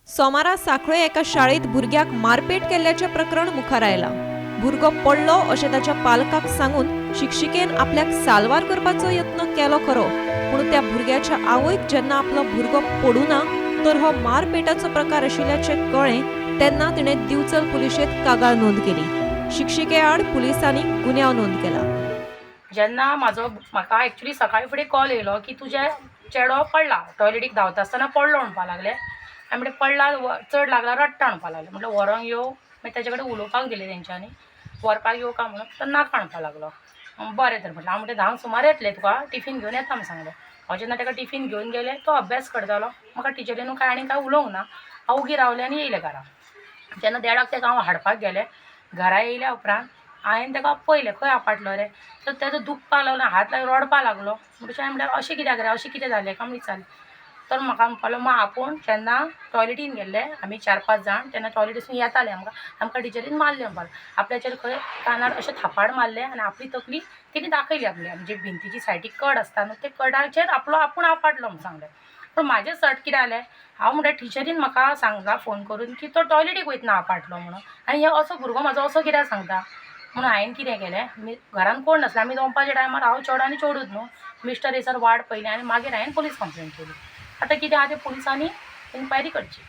सोमारा सांखळे एका शाळेंत भुरग्याक मारपेट केल्ल्याचें प्रकरण मुखार आयलां. भुरगो पडलो अशें ताच्या पालकाक सांगून शिक्षिकेन आपल्याक साल्वार करपाचो यत्न केलो खरो, पूण त्या भुरग्याच्या आवयक जेन्ना आपलो भुरगो पडूं ना तर हो मारपेटाचो प्रकार आशिल्ल्याचें कळ्ळें तेन्ना तिणें दिवचल पुलिशेंत कागाळ नोंद केली. शिक्षिके आड पुलिसांनी गुन्यांव नोंद केला. जेन्ना म्हाजो म्हाका एक्चुली सकाळी फुडें कॉल येयलो की तुजें चेडो पडला, टॉयलेटीक धांवता आसतना पडलो म्हणपाक लागले. आनी म्हणलें पडला चड लागला रडटा म्हणपाक लागले. म्हटलें व्हरोंक यो, मागीर ताजे कडेन उलोवपाक गेलें तेंच्यांनी, व्हरपाक यो काय म्हणून, तर नाका म्हणपाक लागलो. बरें तर म्हटलें हांव, म्हणलें 10 सुमार येतलें तुका टिफीन घेवन येता म्हूण सांगलें. हांव जेन्ना ताका टिफीन घेवन गेलें तो अभ्यास करतालो, म्हाका टिचरीन कांय आनी कांय उलोवंक ना, हांव उगी रावलें आनी येयलें घरा. जेन्ना देडाक ताका हांव हाडपाक गेलें, घरा येयल्या उपरांत हांवें ताका पळयलें खंय आपटलो रे, तर तेजो दुखपाक लागलो, हात लागलो, रडपाक लागलो. म्हणटकच हांवें म्हणलें अशें कित्याक रे, अशें कितें जालें काय म्हूण विचारलें. तर म्हाका म्हणपाक लागलो आपूण जेन्ना टॉयलेटीन गेल्ले आमी 4-5 जाण, तेन्ना टॉयलेटीसून येताले आमकां, आमकां टिचरीन मारलें म्हणपाक लागलो. आपल्याचेर खंय कानार अशें थापाड मारलें आनी आपली तकली तिणें दाखयली आपली, म्हणजे भिंतीची सायडीक कड आसता न्हू ते कडाचेर आपलो आपूण आपटलो म्हूण सांगलें. पूण म्हाजें सट कितें जालें, हांव म्हणटा टिचरीन म्हाका सांगला फोन करून की तो टॉयलेटीक वयतना आपटलो म्हणून, आनी हे असो भुरगो म्हाजो असो कित्याक सांगता म्हणून हांवें कितें केलें, घरान कोण नासलें, आमी दोनपारच्या टायमार हांव चेडो आनी चेडूच न्हू, मिस्टर येसर वाट पळयली आनी मागीर हांवें पुलीस कंप्लेन केली. आतां कितें आहा तें पुलिसांनी इन्क्वायरी करची.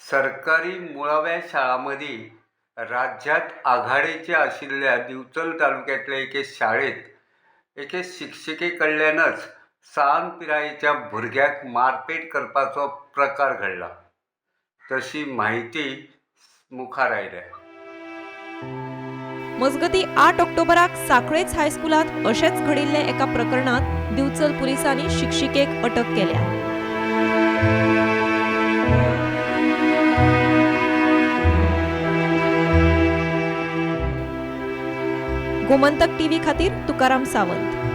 सरकारी मुळाव्या शाळां मदीं राज्यांत आघाडेचे आशिल्ल्या दिवचल तालुक्यांतले एके शाळेंत एके शिक्षिके कडल्यानच सान पिरायेच्या भुरग्याक मारपेट करपाचो प्रकार घडला, तशी म्हायती मुखार आयल्या. मजगती 8 ऑक्टोबराक सांखळेच हायस्कुलांत अशेंच घडिल्ले एका प्रकरणांत दिवचल पुलिसांनी शिक्षिकेक अटक केल्या. गोमंतक टीव्ही खातीर तुकाराम सावंत.